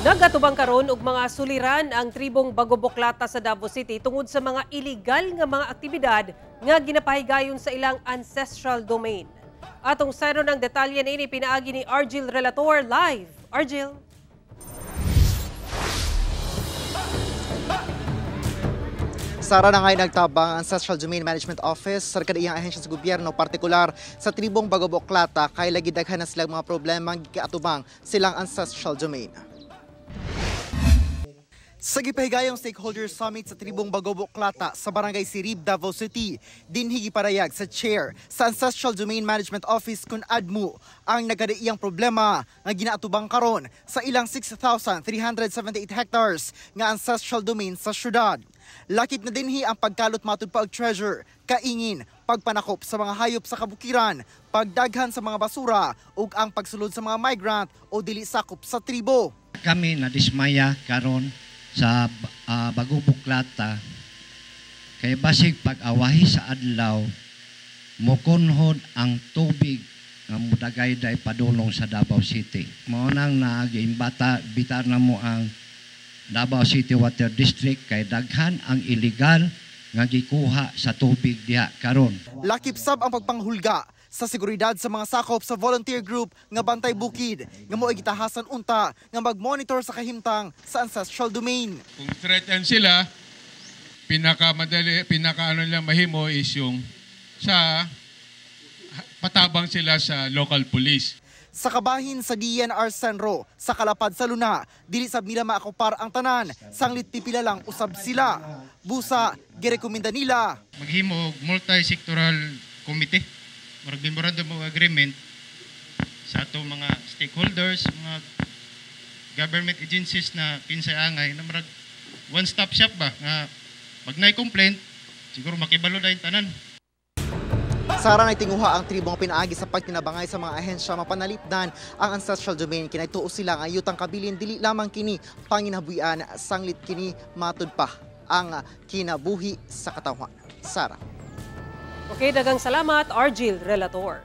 Nagatubang karon og mga suliran ang tribong Bagoboklata sa Davao City tungod sa mga iligal nga mga aktibidad nga ginapahigayon sa ilang ancestral domain. Atong sayron ang detalye niini pinaagi ni Argil Relator live. Argil. Sara na ngay nagtabang ang Ancestral Domain Management Office sa kadaiyang ahensya sa gobyerno, partikular sa tribong Bagoboklata, kay lagi daghan na silang mga problema giatubang silang ancestral domain. Sa gipahigayong Stakeholder Summit sa tribong Bagoboklata sa Barangay Sirib, Davao City, dinhi giparayag sa chair sa Ancestral Domain Management Office kun ADMU ang nagkadaiyang problema nga ginaatubang karon sa ilang 6,378 hectares nga ancestral domain sa syudad. Lakip na dinhi ang pagkalot matud pa og treasure, kaingin, pagpanakop sa mga hayop sa kabukiran, pagdaghan sa mga basura ug ang pagsulod sa mga migrant o dili sakop sa tribo. Kami nadismaya karon sa Bagoboklata kay basig pag-awahi sa adlaw mokunhod ang tubig nga mudagayday padulong sa Davao City. Mao nang nagiimbata bitar na mo ang Davao City Water District kay daghan ang illegal nga gikuha sa tubig diha karon. Lakip sab ang pagpanghulga sa seguridad sa mga sakop sa volunteer group nga Bantay Bukid nga mo'y gitahasan unta nga mag-monitor sa kahimtang sa ancestral domain. Kung threaten sila, pinakamadali, pinakaano nila mahimo is yung sa patabang sila sa local police. Sa kabahin sa DNR Senro, sa Kalapad sa Luna, dili sab nila maakopar ang tanan, sanglit pipila lang usab sila. Busa, girekomenda nila maghimo og multi-sectoral committee, murag memorandum of agreement sa ato mga stakeholders, mga government agencies na kinsay angay na murag one stop shop ba nga pag naay complaint siguro makibalo dayon tanan. Sara, nagtinguha ang tribong pinaagi sa pagtinabangay sa mga ahensya mapanalipdan ang ancestral domain. Kinaytuo sila nga yutang kabilin dili lamang kini panginabuhian, sanglit kini matud pa ang kinabuhi sa katawhan. Sara. Okay, daghang salamat, Argil Relator.